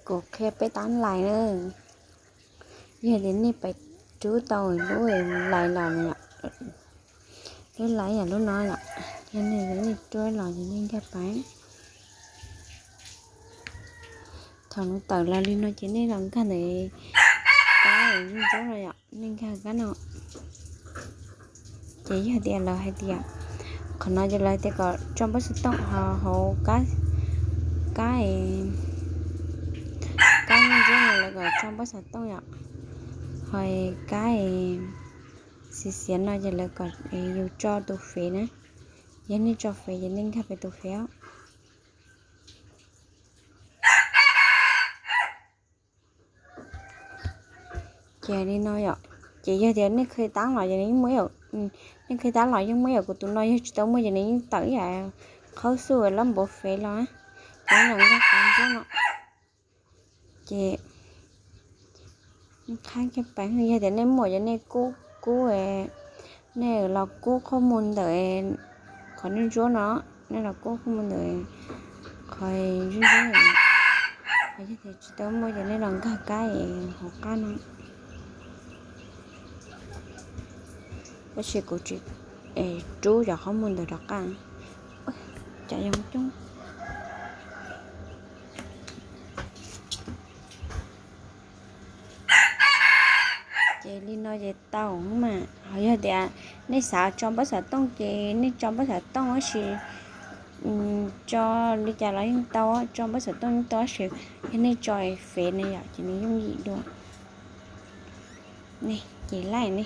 Kuv qhia peb tab lais na. Yog tias nej pais rub tau lub lais los, lub lais yog lub no yom, yog nej, nej rub los ces nej nkag pais. Thaum nws tawm los li no ces nej los nkag ntawm kab ntsuab no yom, nej nkag kab no. Ces yog tias lawv hais tias, qhov no ces lawv tias kom tso npawb xov tooj, ho hauv kab, kab, kab ntsuab no lawv kom tso npawb xov tooj yom. Ho kab xiav xiav no ces lawv kom yus tso tus fev na. Yog nej tso fev ces nej nkag pem tus fev os. Ces li no yom, ces yog tias nej qhia tab los ces nws yeej muaj, nej qhia tab los yeej muaj yom, kuv tus no yog tsis tau muaj ces nws yeej tawm ib yam qhaub xuj lab npauv fev los. Ces nej los nkag qhov ntsuab no, ces qhab kiag pais, yog tias nej muaj ces nej kub, kub, nej los kub qhob mus ntawm qhov nej ntsuab no, nej los kub qhob mus ntawm qhov ntsuab ntsuab. Yog tias tsis tau muaj ces nej los nkag kab hauv qab no. Tab sis kuv tsis rub cov qhob mus ntawm rov qab, cov yoov coob. Ces li no ces tau mas. Ho yog tias nej xav tso npawb xov tooj ces nej tso npawb xov tooj, tab sis tso li cas los yeej tau, tso npawb xov tooj yeej tau, tab sis yog nej tso fev ne yom ces nws yooj yim dua. Nej ces laij ne,